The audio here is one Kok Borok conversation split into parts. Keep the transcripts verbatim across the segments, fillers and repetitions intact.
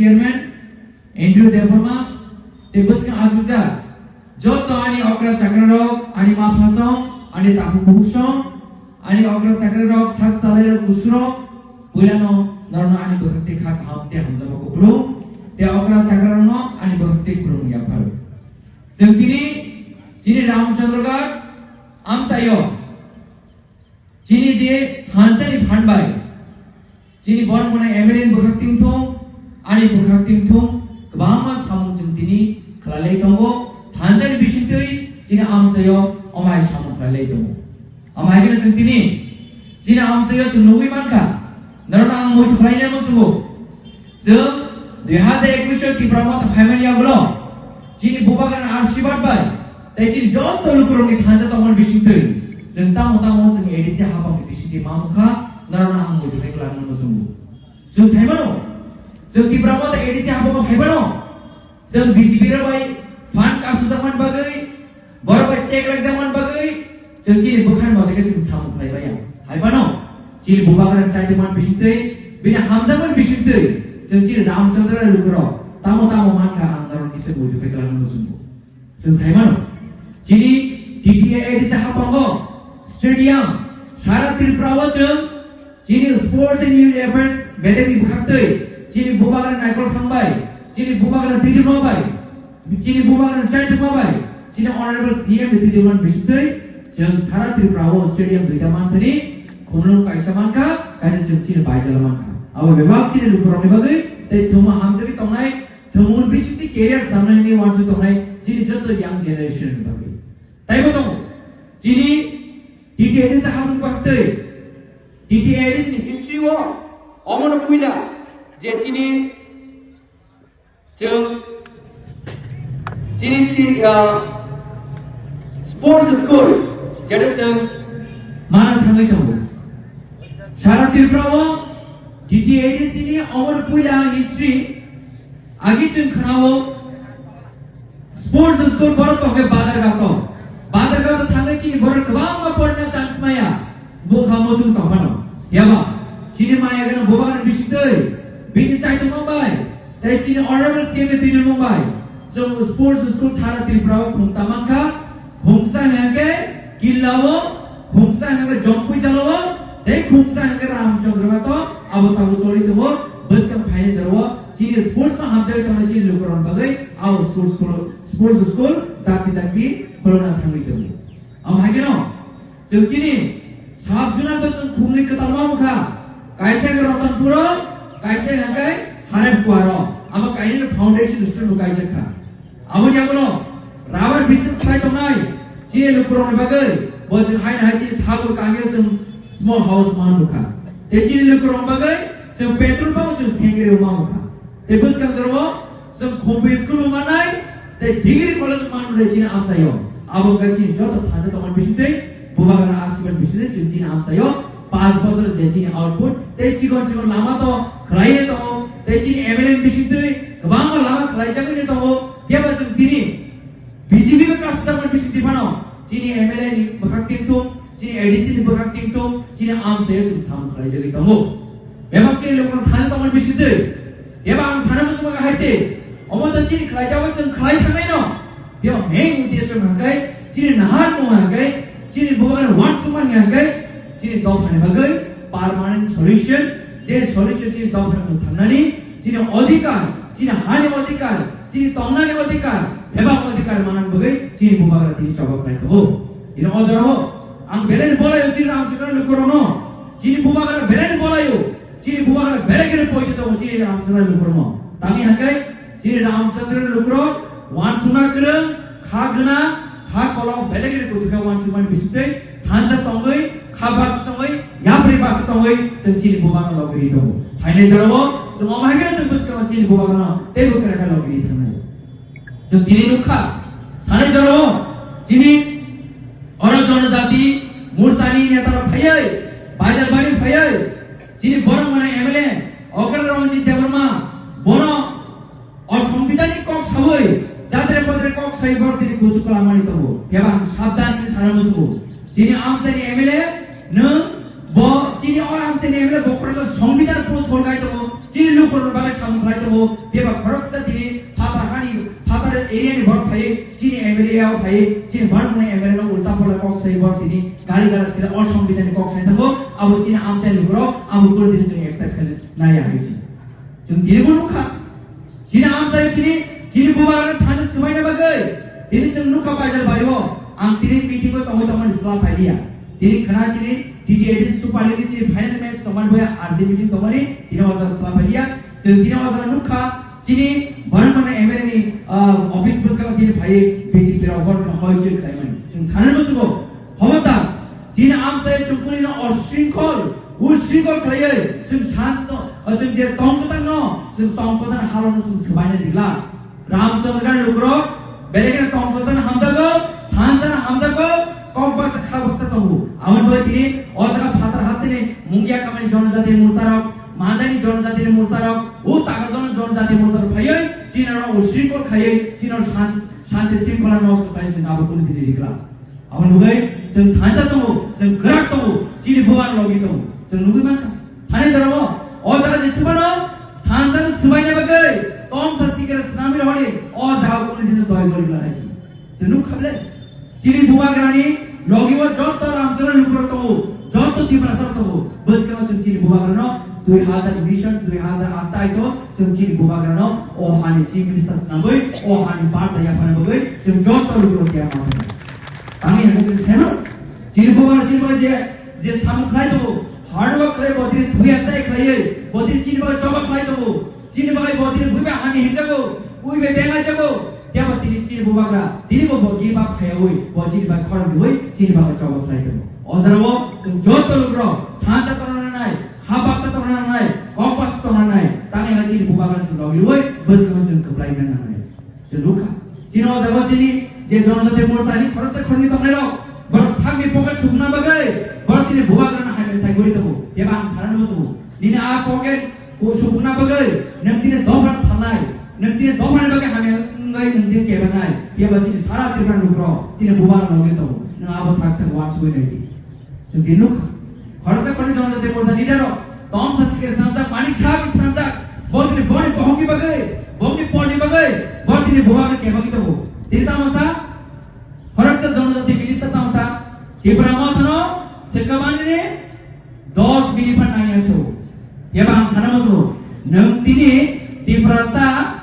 Chairman Andrew Debbarma, tei bwskang achukjak joto ani okra chakrarok, ani maphasong, ani takhuk bukuksong, ani okra chakrarok, sak chalairok, busurok, puilano norokno ani bwkhak tei kha kaham tei hamjakma kupulung, tei okra chakrarokno ani bwkhak tei khulumung yapharo. Chwng tini chini Ramchandra Ghat amchaio chini je thansa ni phan bai, chini borok mwnai M L A ni bwkhak tingthung, ani bwkhak tingthung, kwbangma samung chwng tini khlailai tongo. Thansa ni bisingtwi chini amchaio omai samung khlailai tongo. Amai khe chwng tini chini amchaio chwng nugwi mankha, norokno ang muitu khlainai muchungo. Chwng dui hazar ekwis o Tipra Motha phaimani yagulo chini bubagrani ashirbad bai tei chini joto lukurokni thansa tongmani bisingtwi chwng tamo tamo chwng A D C haphangni bisingtwi mamukha, norokno ang muitu khai kwlangno muchungo. Chwng saimano, chwng Tipra Motha A D C haphango phaimano, chwng B J P rok bai phan kasujakmani bagwi, borok bai check lakjakmani bagwi chwng chini bwkhani mothe khe chwng samung khlai maya. Hai phano chini bubagrani chaitokmani bisingtwi, bini hamjakmani bisingtwi chwng chini Ramchandra lukurok tamo tamo mankha ang norok kisa muitu khai kwlangno muchungo. Chwng saimano, chini T T A A D C haphango stadium, sara Tripura o chwng chini Sports and Youth Affairs bedekni bwkhaktwi chini bubagra naikol thangbai, chini bubagra twijlma bai, chini bubagra chaitokma bai, chini Honorable C M ni twijlma bisingtwi chwng sara Tripura o stadium duita manthani khumlung kaisa mankha, kaisa chwng chini baijala mankha. Abo bebak chini lukurokni bagwi tei thwngma hamjagwi tongnai, thwngmung bisingtwi career samnaini uansuk tongnai chini joto young generation ni bagwi. Taibo tongo, chini T T A A D C hapung baktwi, T T A A D C ni history o omono puila je chini, chwng, chini, chini, ah, sports school, jeta chwng mana thangwi tongo. Sara Tripura o T T A A D C ni omono puila history, agi chwng khwnao, sports school borok tongkhe Badharghat o. Badharghat o thangwi chini borok kwbangma porina chance maya. Bukha muchung tongphano. Yaba, chini maya gana bubagrani bisingtwi, bini chaitokma bai, tei chini Honorable C M ni twijlmung bai, chwng sports school sara Tripura o khung tamankha, khungsa hwnkhe Killa o, khungsa hwnkhe Jompui jala o, tei khungsa hwnkhe Ramchandra Ghat o, abo tabuk choli tongo, bwskang phainai jora o, chini sports no hamjagwi tongmani chini lukurokni bagwi, abo sports school, sports school dakti dakti khulokna thangwi tongo. Amo hai kheno, chwng chini sub zonal bo chwng khumni kwtal ma wngkha. Kaisa khe Ratanpur o, kaisa hwnkhe Harepkuar o. Amo kainwi foundation stone bo kaijak kha. Aboni yagulo rubber business khlai tongnai chini lukurokni bagwi bo chwng haino hai chini Thakur kamio chwng small house man nukha. Tei chini lukurokni bagwi chwng petrol pump chwng sengkirwi ma wngkha. Tei bwskang jora o chwng Khumpi school o manai tei degree college o manai chini amchaio. Abo wngkha chini joto thansa tongmani bisingtwi, bubagrani ashirbad bisingtwi chwng chini amchaio panch bochor je chini output tei chikon chikon lama to khlaiwi tongo, tei chini M L A ni bisingtwi kwbangma lama khlaijagwi tongo. Phiya ba chwng tini B J P bai kasujakmani bisingtwi phano chini M L A ni bwkhak tingthung, chini A D C ni bwkhak tingthung, chini amchaio chwng samung khlaijagwi tongo. Bebak chini lukurok thani tongmani bisingtwi. Bebak ang sana muchungma kahai se. Omo to chini khlaijagwi chwng khlai thangnai no. Bebak main uddesho hwnkhe chini nahar mung hwnkhe chini bubagrani uansukmani hwnkhe chini dophani bagwi permanent solution, je solution chini dophani mung thangnani, chini odhikar, chini hani odhikar, chini tongnani odhikar, bebak odhikar manani bagwi chini bubagra tini choba khlai tongo. Tini o jorao ang belai ni bolaio chini Ramchandra lukurokno, chini bubagra belai ni bolaio, chini bubagra belai khe poito tongo chini Ramchandra lukurokno. Tamni hwnkhe chini Ramchandra lukurok uansukna kwrwng, kha gwnang, kha kolok belai khe kuthukhe uansukmani bisingtwi thansa tongwi, kha baksa tongwi, yapri baksa tongwi chwng chini bubagra logwi tongo. Phainai jorao chwng omo hai khe chwng bwskango chini bubagrano teibo kwrakha logwi thangnai. Chwng tini nukha, thanai jorao chini oro jonojati morsani netarok phaiwi, Baidarbari phaiwi, chini borok mwnai M L A Okra Ranjit Debbarma, bono o Songbidanni kok sawi, jatre patre kok sawi borok tini kutuk kwlamani tongo. Phiya ba ang sabdan hwnwi sana muchungo. Chini amchaini M L A nwng bo chini o amchaini M L A bo khoroksa Songbidan post hor khai tongo. Chini lukurokni Samung khlai tongo, bebak khoroksa tini phatar hani, phatar area ni borok phai, chini M L A o phai, chini borok ni M L A no ulta pulta kok sai borok tini gari gala sila osombi tani kok sai tongo, abo chini amchai lukurok, abo kul tini chwng accept khlai nai ya hai si. Chwng tini bo nukha, chini amchai tini, chini bubagra thani swmaina bagwi, tini chwng nukha Baidal bari o, ang tini meeting o tongwi tongmani sla phai liya. Tini khana chini T T A D Super League ni chini final match tongmani boya R J meeting tongmani, tini o jaga sla phai liya. Chwng tini o jaga nukha, chini Baramana M L A ni, ah, office bwskango tini phai B J P rok borok no hoi choi khlaimani. Chwng sanani muchungo, khobota, chini amchai chwng kuli no osringkhol, usringkhol khlaiwi, chwng santo, ah, chwng je tong kwchang no, chwng tong kwchang halo no chwng swbaina digla. Ramchandra lukurok, belekno tongkosano hamjago, thansano hamjago, kok baksa kha baksa tongo. Aboni bagwi tini o jaga phatar hasteni Mungia kamani jonojati morsarok, Mandani jonojati morsarok, o Takarjona jonojati morsarok phaiwi, chini oro usringkol khaiwi, chini oro san-, shanti shringkhola nosto khlaiwi chini abo kunu tini rikla. Aboni bagwi chwng thansa tongo, chwng kwrak tongo, chini bubar logi tongo. Chwng nugwi mankha. Thani jorao o jaga je swmano thansa swbaina bagwi tomsa sikra swnamwi rohorni o jaga kunu dino doi gori lahaisi. Chwng nuk khable. Chini bubagrani logi o jotto Ramchoro lukurok tongo, jotto Tiprasa tongo. Bwskango chwng chini bubagrano dui hazar mission, dui hazar atai so chwng chini bubagrano o hani chief minister swnamwi o hani barsa yaphana bagwi chwng jotto lukurok tiya ma tongo. Tangwi hwnwi chwng seno, chini bubagra chini bagwi je, je samung khlai tongo, hard work khlai, botiri thuya chai khlaiwi, botiri chini bagwi choba khlai tongo, chini bagwi botiri buibai hamya hinjago, buibai benga jago, phiya bo tini chini bubagra, tini bo bo give up khaiwi, bo chini bagwi khorang riwi, chini bagwi choba khlai tongo. O jorao chwng joto lukurok thansa tongna nangnai, ha baksa tongna nangnai, kok baksa tongna nangnai, tangwi chini bubagra chwng logi riwi, bwskango chwng kwplai nangnai. Chwng nukha. Chini o jaga chini je Jonojati Morcha ni khoroksa khoroknwi tongnairok, borok sakni pocket sukna bagwi, borok tini bubagrano hamya sai gori tongo. Phiya ba ang sana muchungo. Nini a pocket ko sukna bagwi, nwng tini dophano phalnai, nwng tini dophani bagwi hamya wngwi nwng tini kebernai. Phiya ba chini sara Tripura lukurok, tini bubagrano wngwi tongo. Nwng abo sak sak uansugwi nai di. Chwng tini nukha. Khoroksa khoroknwi Jonojati Morcha leader rok, tomsa sikir swnamjak, Manik Saha bai swnamjak, bo tini boni bohongni bagwi, bongni porni bagwi, bo tini bubagrano kebagwi tongo. Tini tamo sa, khoroksa Jonojati minister tamo sa, Tipra Mothano swkabani dos minute phan nangya cho. Phiya ba ang sana muchungo, nwng tini Tiprasa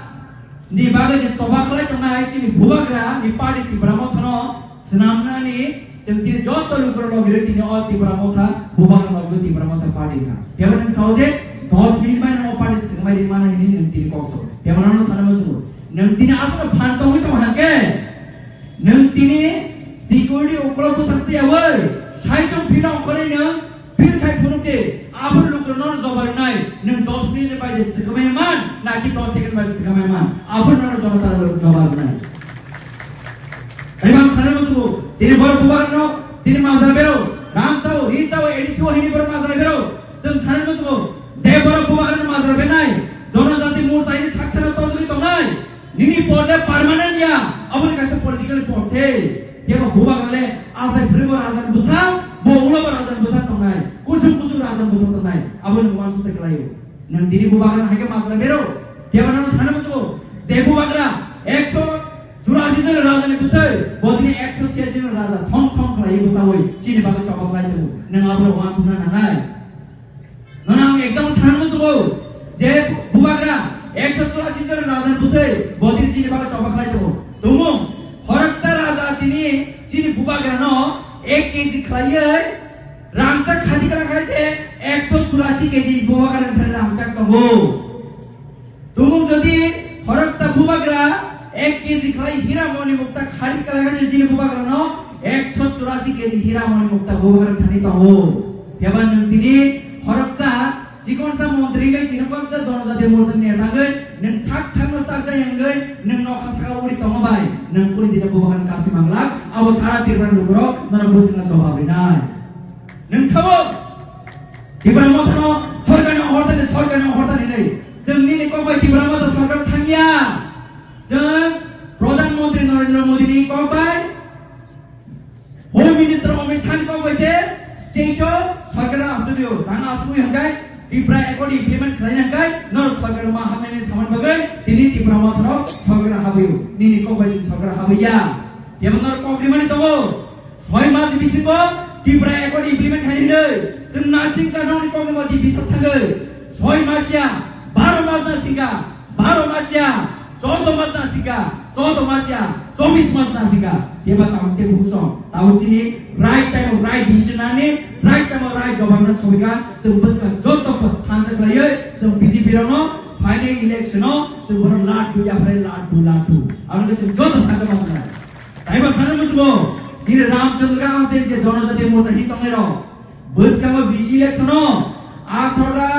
ni bagwi je choba khlai tongnai chini bubagra ni party Tipra Mothano swnamnani chwng tini joto lukurok logirwi tini o Tipra Motha bubagra logirwi Tipra Motha party kha. Phiya ba nwng sao je dos minute bai nwng o party swkangbai rimana hinwi nwng tini kok sao. Phiya ba nwng sana muchungo. Nwng tini aswk phan tongwi tong hangke nwng tini security ukolog bwsang twiyawi saichung phino ongkhorwi nwng Phil khai phunuk de, aphuru lukurok nono jobab rwnai, nwng dos minute bai de swkangmai man, naki dos second bai swkangmai man, aphuru nono jonotar lukurok jobab rwnai. Tei bang sanai muchungo, tini borok bubagrano, tini majra bero, rang chao, ri chao, A D C o hini borok majra bero, chwng sanai muchungo, je borok bubagrano majra benai, Jonojati Morcha ini saksano tojogwi tongnai, Nini pod le permanent ya, aboni kaisa political pod se. Phiya bo bubagra le asai phuri bo raja ni bwsa, bo ulo bo raja ni bwsa tongnai, kusum kusum raja ni bwsa tongnai, aboni uansuk tei kwlaio. Nwng tini bubagra hai khe majra bero, phiya bo nang sana muchungo, je bubagra ekso churasi jon raja ni bwthai, bo tini ekso chhiyasi jon raja thong thong khlaiwi bwsaui chini bagwi choba khlai tongo, nwng abono uansukna nangnai. Nono ang example sana muchungo, je bubagra ekso churasi jon raja ni bwthai, bo tini chini bagwi choba khlai tongo. Tumung, khoroksa raja tini chini bubagrano ek K G khlaiwi rangchak khati kra khai je ekso churasi K G bubagra ni thani rangchak tongo. Tumung jodi khoroksa bubagra ek K G khlai hira moni mukta kharit khlai khe chini bubagrano ekso churasi K G hira moni mukta bubagra thani tongo. Phiya ba nwng tini khoroksa chikonsa montri wngkhe chini khoroksa Jonojati Morcha ni neta wngwi nwng sak sakno chakjai wngwi nwng nokha saka uri tongo bai nwng kuri dina bubagrano kasui manglak abo sara Tripura ni lukurok nono bwskango jobab rinai. Nwng sabo Tipra Mothano sorkarni ohortani, sorkarni ohortani hinwi. Chwng nini kok bai Tipra Motha sorkar thangya. Chwng Pradhan Mantri Narendra Modi ni kok bai, Home Minister Amit Shah ni kok bai se state o sorkar asugwi o. Tang asugwi hwnkhe Tipra Accord implement khlaina hwnkhe norok sorkar ma hamnaini samani bagwi tini Tipra Motha rok sorkar habwi-o. Nini kok bai chwng sorkar habwi ya. Tebo norok kok rimani tongo. Soi mas bisingo Tipra Accord implement khainai hwnwi chwng nasingkha, nokni kokni modi bisok thangwi. Soi mas ya, baro mas nasingkha, baro mas ya, choudo mas nasingkha, choudo mas ya, chobis mas nasingkha. Beba tamo tei bukusong. Tamo chini right time of right decision nani, right time of right governance sobi kha, chwng bwskang joto thansa khlaiwi, chwng B J P rokno final election o chwng bono laddu yapharwi laddu laddu. Aboni chwng joto thansa manna. Taibo sana musugo, chini Ramchandra Amchen je Jonojati Morcha hin tongnai rok. Bwskango B C election o atharo ta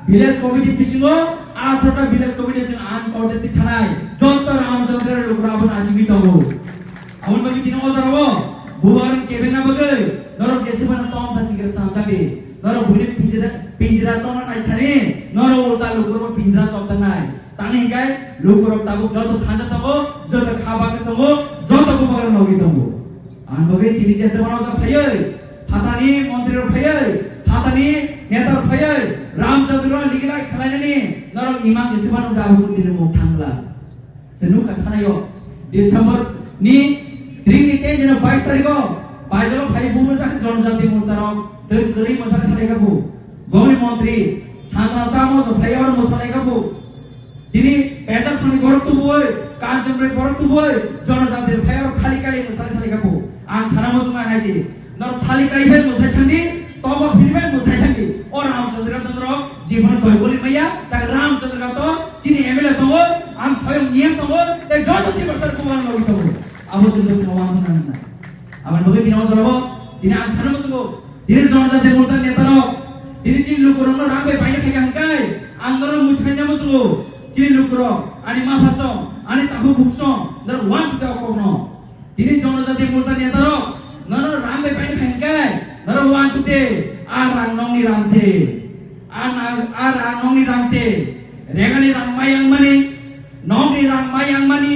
village committee bisingo atharo ta village committee chwng uncontested thanai. Jotto Ramchandra rok abono asingwi tongo. Aboni bagwi tini o jora o bubagrang kebengna bagwi norok jesebano tomsa sikir samjadi. Norok buini pinjra, pinjra chongna nai thani, norok ulta lukurokno pinjra choptanai. Tang hingkai lukurok tabuk joto thansa tongo, joto kha baksa tongo, joto bubagrang logi tongo. Ang bagwi tini jesebano ja phaiwi, phatani montri rok phaiwi, phatani neta rok phaiwi, Ramchandra ligilai khwlainani norok imang jesebano ja tabuk tini muk thangla. Se nukha thanaio December ni tring ni tei jeno bais tarikh o Baijalo phai bumo jak Jonojati Morcha rok tei kwlwi mwsana khalai kha bu. Bongni montri Chandra Chamo so phai oro mwsana kha bu. Tini Pecharthani borok tubui, Kanchanpuri borok tubui, Jonojati phai oro khali kali mwsana khalai kha bu. Ang sana muchung hai si. Norok thali kai bai mwsai thangdi, tobo phiri bai mwsai thangdi. O Ramchandra to norok jibon doi goli maya, ta Ramchandra to chini M L A tongo, ang soyong niyam tongo, tei joto Tiprasa bubagrang logi tongo. Abo chwng bwskango wansukna nang nai. Aboni bagwi tini o jorabo, tini ang sana muchungo, tini Jonojati Morcha neta rok, tini chini lukurokno rang bai paina khaikha hwnkhe, ang norok mui phaina muchungo, chini lukurok, ani mapha song, ani takhuk buk song, norok wansukya o kokno. Tini Jonojati Morcha netarok nono rang bai paina phaikhe, norok wansuk de, a rang nokni rang se. A nang, a rang nokni rang se. Regani rang mayang mani, nokni rang mayang mani,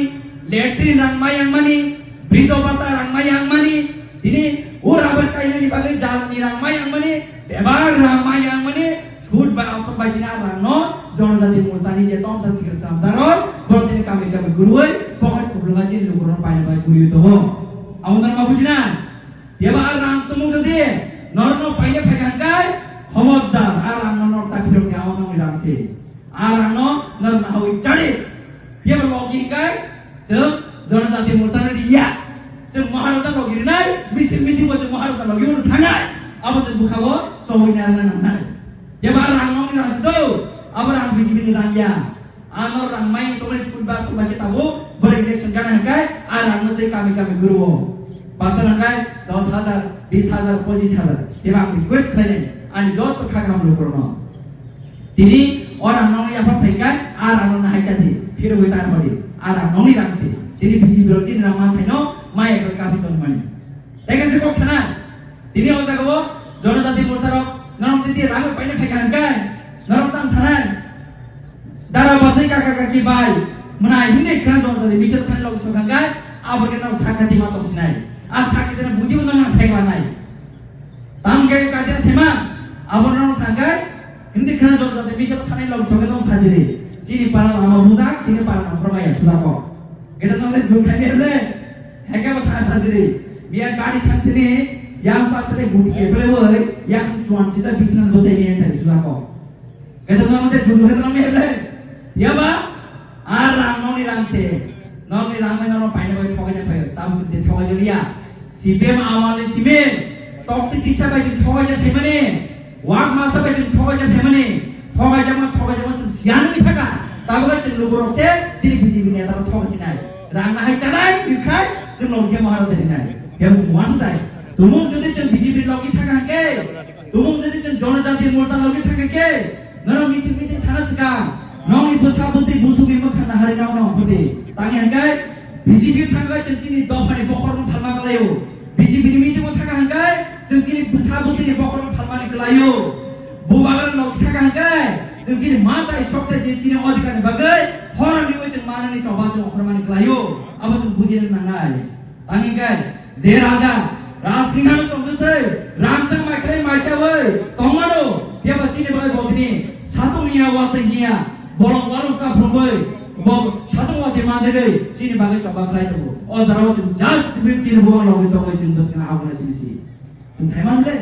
latrine rang mayang mani, bridho bhata rang mayang mani, tini o rubber kainani bagwi jalni rang mayang mani, bebak rang mayang mani, Sud bai aswk bai tini a rangno Jonojati Morchani je tomsa sikir slamjak rok, borok tini kami kami gurui pocket kuplunga chini lukurokno paina bai guriui tongo. Amo no ma bujina? Phiya ba a rang tumung jodi norokno paina phaikha hwnkhe, khobordar a rangno norok ta phirok di, amo nokni rang se. A rangno norok nahaui chadi. Phiya ba logi hwnkhe, Chwng Jonojati Morchano riya. Chwng Maharaja logi rinai, misil meeting bo chwng Maharaja logi bo thangnai. Abo chwng bwkha bo chobwi narwkna nangnai. Jeba rang nokni rang se do, abo rang B J P ni rang ya. Ano rang mayung tongmani school bus ba khe tabuk, borok election gana hwnkhe, a rang no tei kami kami guru o. Basa hwnkhe dos hajar, bis hajar, pochis hajar. Jeba ang request khlainai, ani joto kha kaham lukurokno. Tini o rang no yaphang phai kha, a rang no nahai chadi, phirwi tar hori, a rang nokni rang se. Tini B J P rok chini rang manthai no maya khe kasi tongmani. Tei kaisa kok sana, tini o jaga o Jonojati Morcha rok norok titi rang paina phai kha hwnkhe, norok tang sanai. Dara bachai kaka kaki bai, mwnai hwnwi khna Jonojati Morcha thani log sok hwnkhe, abo khe norok sakati ma tong sinai. A sakati no buji bo norok sai klanai. Tang khe kaisa sema, abo norok sangkhe, hindi khana Jonojati Morcha thanai log soge tong sajiri. Chini para lama bujak, tini para nongkhor maya sujako. Keta nongle jun khai nele, heke bo tha sajiri. Biya gari thang sini, yang pas sini guti ke bole woi, yang chuan sita bisnan bosai ni sai sujako. Keta nang te jun khai nang le. Ya ba? A rang nokni rang se. Nokni rang mai nokno paina bai thogaina phai. Tam chinte thogai joliya. C P M amani simi. Tokti tisa bai chwng thogai ja phaimani. Wak masa bai chwng thogai ja phaimani. Thogai jama, thogai jama chwng siyan wi thaka. Tabuk chwng lukurok se tini B J P neta rok thogai sinai. Rang nahai chanai, wi khai, chwng log khe Maharaja rinai. Yang chwng wan tai. Tumung jodi chwng B J P log wi thaka hwnkhe. Tumung jodi chwng Jonojati Morcha log wi thaka hwnkhe. Norok misil meeting thana swkang, nokni bwsa bwtwi busugwi mwkhang nahari nokno hwnkhe. Tangwi hwnkhe B J P thangwi chwng chini dophani bokhorokno phalma khlaio. B J P ni meeting o thaka hwnkhe chwng chini bwsa bwtwini bokhorokno phalmani khlaio. Bubagra nok thaka hwnkhe chwng chini mantai sokte je chini odhikar ni bagwi horani wi chwng manani choba chwng okhormani khlaio. Abo chwng bujina nangnai. Tangwi khe je raja, Rajsingha no tongtwtwi, rangchak maikhlai maichawi tongmano, Phiya ba chini bagwi bo tini satung hiya, watwi hiya, bolong walong kaphungwi, bo satung watwi manjagwi chini bagwi choba khlai tongo. O jora o chwng just simi chini bubagra logwi tongwi chwng bwskango aboni simi si. Chwng sai man le,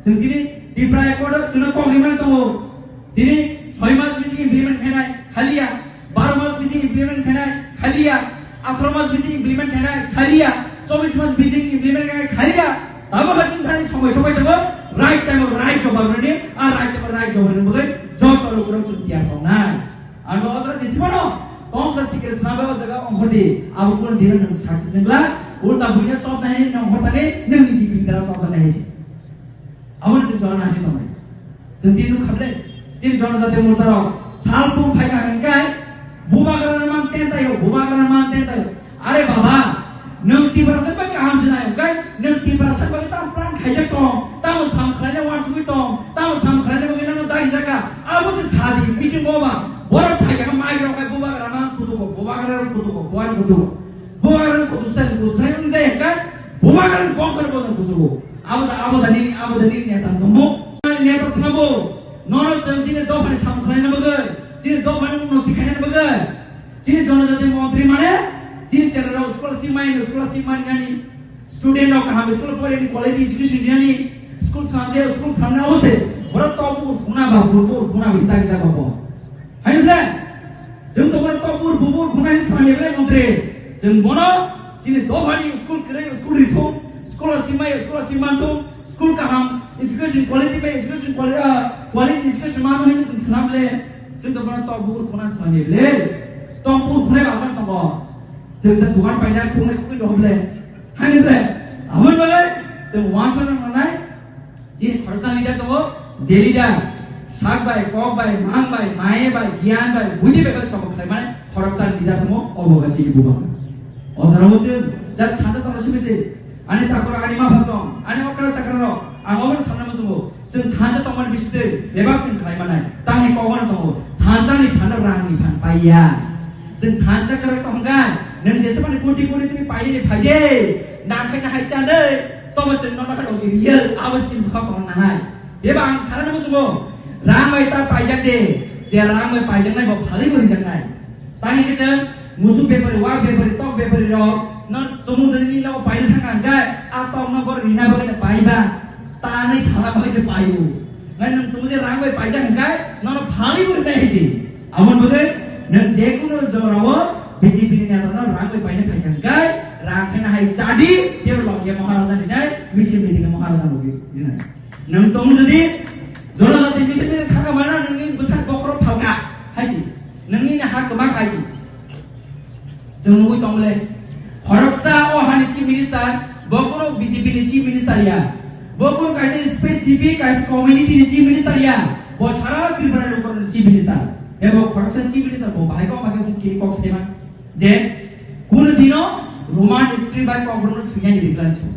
chwng tini Tipra Accord o chwngno kok rimani tongo. Tini soi mas bising implement khainai khaliya, baro mas bising implement khainai khaliya, atharo mas bising implement khainai khaliya, chobis mas bising implement khainai khaliya. Tamo hai chwng thani somoi somoi tongo, right time o right jawab rwni, a right time o right jawab rwni bagwi joto lukurok chwng tiyar tongnai. Ano o jaga jismano tongsa sikir swnambai o jaga ongkhordi, abo kun dino nwng sakchi jengla, ulta buino chop nai nai nongkhor tani, nwng niji bintara chop nai hai se. Abo ni chwng jora nai tongnai. Chwng tini nuk khablai, chini jonojati morcha rok sal pung phai ka hwnkai, bubagra man ten tayo, bubagra man ten tayo. Are baba, nwng Tiprasa bai kaham se nai, hwnkhe nwng Tiprasa bai tamo plan khaijak tong, tamo sam khlaina wansugwi tong, tamo sam khlaina bagwi nangno dagi jaka. Abo se sadi meeting o ba, borok phai kha mic rok khai bubagra man kutuko, bubagra rok kutuko, bubagra kutuko. Bubagra rok kutuk sai, kutuk sai wng jai hwnkhe, bubagra rok bongso rok bono kusugo. Abo da, abo da nini, abo da nini neta tongmo. Neta swnabo, nono chwng chini dophani sam khlaina bagwi, chini dophani unnoti khaina bagwi. Chini jonojati montri mane, chini chera rok scholarship mai, scholarship mai nani, student rok kaham school pore ni quality education nani, school samje, school samna ose, ora to bu kuna ba, bu bu kuna bi tak ja ba bo. Hai le, chwng to ora to bu bu kuna ni samye le montri, chwng bono, chini dophani school kre, school rithum, scholarship mai, scholarship mantum, school kaham, education quality bai education quality, ah, quality education mano hinwi chwng swnam le, chwng to bono tok bukur khuna swnam le, tok bukur khunai ba abang tongo, chwng to dukan paida khungnai khugwi rok le, hani le, aboni bagwi chwng wansana nangnai, je khoroksa leader tongo, je leader, sak bai, kok bai, mang bai, maye bai, giyan bai, budi bai, bai chobok khlai mane, khoroksa leader tongo, obo ga chini bubagra. O jora o chwng, jat khata tongma simi se, ani takhuk rok, ani mapha song, ani okra chakra rok, ang obono sanna muchungo, chwng thansa tongmani bisitwi bebak chwng khlai manai, tangni kok bono tongo, thansa ni phan rang ni phan paiya. Chwng thansa kwrwk tongkha, nwng jesa mani koti koti twi painani phaide, nakhai nahai chanai, tobo chwng nono khano riyal, abo chini bwkhao tong nanai. Beba ang sana muchungo, rang bai ta paijak de, je rang bai paijaknai bo phalwi bo rijaknai. Tani khe chwng musuk bepari, wak bepari, tok bepari rok no tumung jani ni nogo paina thangkha hwnkhe a tok no borok rina bagwi no paiba, tanwi phalna bagwi se paio. Nai nwng tumung je rang bai paijak hwnkhe nono phalwi bo rinai hai se. Aboni bagwi nwng je kunu jorao B J P ni neta no rang bai paina phaikha hwnkhe rang khe nahai chadi, tebo logia Maharaja rinai, misil meeting Maharaja logi rinai. Nwng tong jodi jonojati bising bising thangkha mana nwngni bwsak bokhorok phalkha haisi. Nwngni na ha kwbak haisi. Chwng nugwi tong le. Khoroksa o hani chief minister, bo kunu B J P ni chief minister ya. Bo kunu kaisa specific kaisa community ni chief minister ya. Bo sara Tripura ni chief minister. Ebo khoroksa chief minister bo bahai kok mage mungkin kok sema. Je kunu dino Roman script bai kok bono swinani reply cho.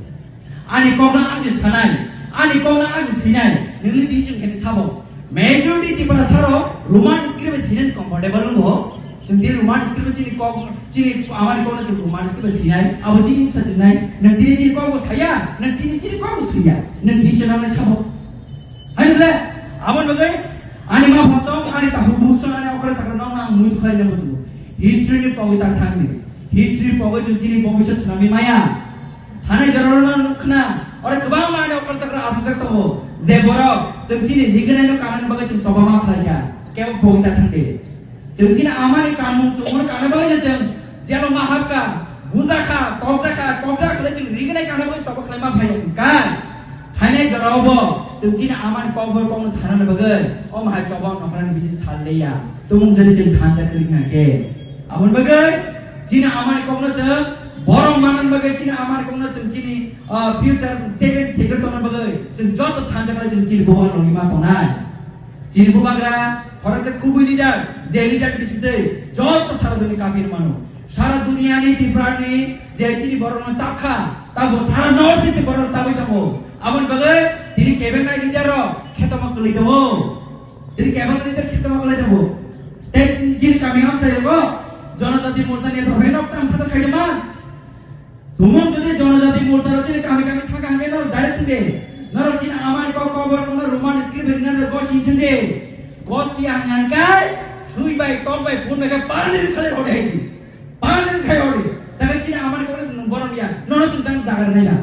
Ani kokno ang se sanai, ani kokno ang se sinai, nini decision khe sabo. Majority Tiprasa rok Roman script bai sinai comfortable wngbo. Chwng tini Roman script bai chini kok, chini amani kokno chwng Roman script bai sinai, abo chini sa sinai, nwng tini chini kokbo saya, nwng chini chini kokbo saya, nwng decision ang sabo. Hai bole, abo bagwi ani ma phasong, ani tahu busong, ani okra chakra nong nang mui khlai nang busu. History ni pogwi ta thangni. History pogwi chwng chini bobiswt swnamwi maya. Thanai jorao no nukna, oro kwbangma ani okra chakra asukjak tongo, je borok chwng chini rignai no kanani bagwi chwng choba ma khlaikha, kebo pogwi ta thangdi. Chwng chini amani kanmung chumung kanani bagwi chwng jelo ma hapkha, bujakha, tokjakha, tokjak khlai chwng rignai kanani bagwi choba khlai ma phai wngkha. Phainai jorao bo chwng chini amani kokborok kokno sanani bagwi omo hai choba nokhrani bisi sal leya. Tumung jani chwng thansa kwrwi kha khe. Aboni bagwi chini amani kokno chwng borok manani bagwi chini amani kokno chwng chini, ah, future chwng safe and secure tongna bagwi chwng joto thansa khlai chwng chini bohor logima tongnai. Chini bubagra khoroksa kubui leader, je leader bisingtwi joto sara duni kapir mano. Sara duniani Tiprani je chini borokno chapkha, tabo sara North East borok chabwi tongo. Aboni bagwi tini kebengna leader rok khetoma kwlwi tongo. Tini kebengna leader khetoma kwlwi tongo. Tei chini kami hamsai rok Jonojati Morcha ni rok tang sata khaijama. Tumung jodi Jonojati Morcha rok chini kami kami thangkha hwnkhe norok direct swngdi. Norok chini amani kok kobor no Roman script bai rina gosi sinde. Gosi ang yang kai, sui bai, tok bai, phun bai kai, panir khalai hode haisi. Panir khai hode. Takai chini amani kok no borom ya. Nono chum tang jagar nai na.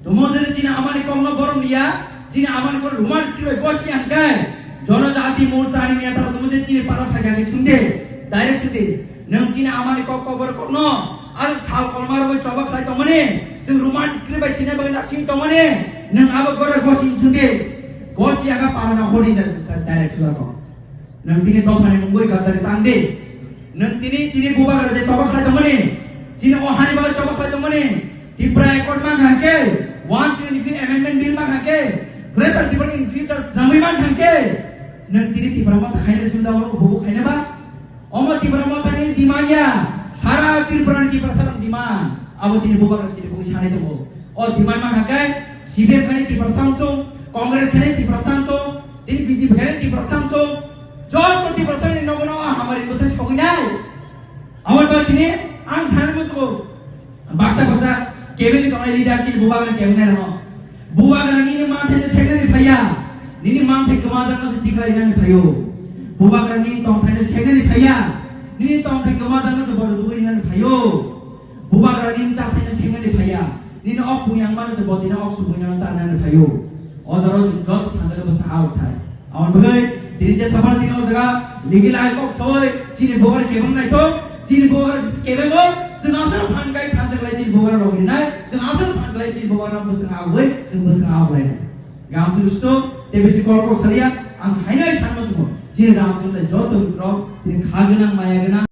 Tumo jene chini amani kok no borom ya. Chini amani kok Roman script bai gosi ang kai. Jonojati Morcha ni neta tumo je chini para phai kai sinde. Direct sinde. Nwng chini amani kok kobor kok no, ang sal kolmar bai choba khlai tongmani, chwng Roman script bai sina bagwi nasing tongmani, nwng abo gora gosi sungdi, gosi aga parana hori ja, ja, direct suda ko. Nwng tini dophani mungwi gadari tangdi. Nwng tini, tini bubagra je choba khlai tongmani, chini o hani bagwi choba khlai tongmani, Tipra Accord mang hangke, one twenty-five Amendment Bill mang hangke, Greater Tipraland in future samui mang hangke, nwng tini Tipra Motha khaina sunda o bubu khaina ba, Omo Tipra Mothani demand ya, sara Tripura ni Tiprasa rok demand. Abo tini bubagra chini bui sanai tongo. O demand ma hakai, C P M khani Tiprasa wngtong, Congress khani Tiprasa wngtong, tini B J P khani Tiprasa wngtong. Joto Tiprasa ni nogo no hamari bwthai sogwi nai. Abo ba tini ang sanai musugo. Baksa baksa kebengwi tongnai leader chini bubagra kebeng nai rano. Bubagra nini manthai no seknani phaiya. Nini manthai kwmajakno se tiklai nani phaio. Bubagra nini tongthai no seknani phaiya. Nini tongthai kwmajakno se bono dugui nani phaio. Bubagra nini chathai no seknani phaiya. Nini ok pung yang mano se botino ok subui nano charnani phaio. O jora chwng joto thansa no bwsa ha thai. Aboni bagwi tini je sabo tini o jaga legal ain kok sawi chini bubagra kebeng naithok, chini bubagra jisi kebengo, chwng aswk phan kai thansa klai chini bubagra rok rinai, chwng aswk phan klai chini bubagra bwswng abwi, chwng bwswng abwi. Gam suru sto, tebisi kol kok salia, ang haino ai sanma chwng, chini ram chwng joto rok, tini kha gwnang maya gwnang.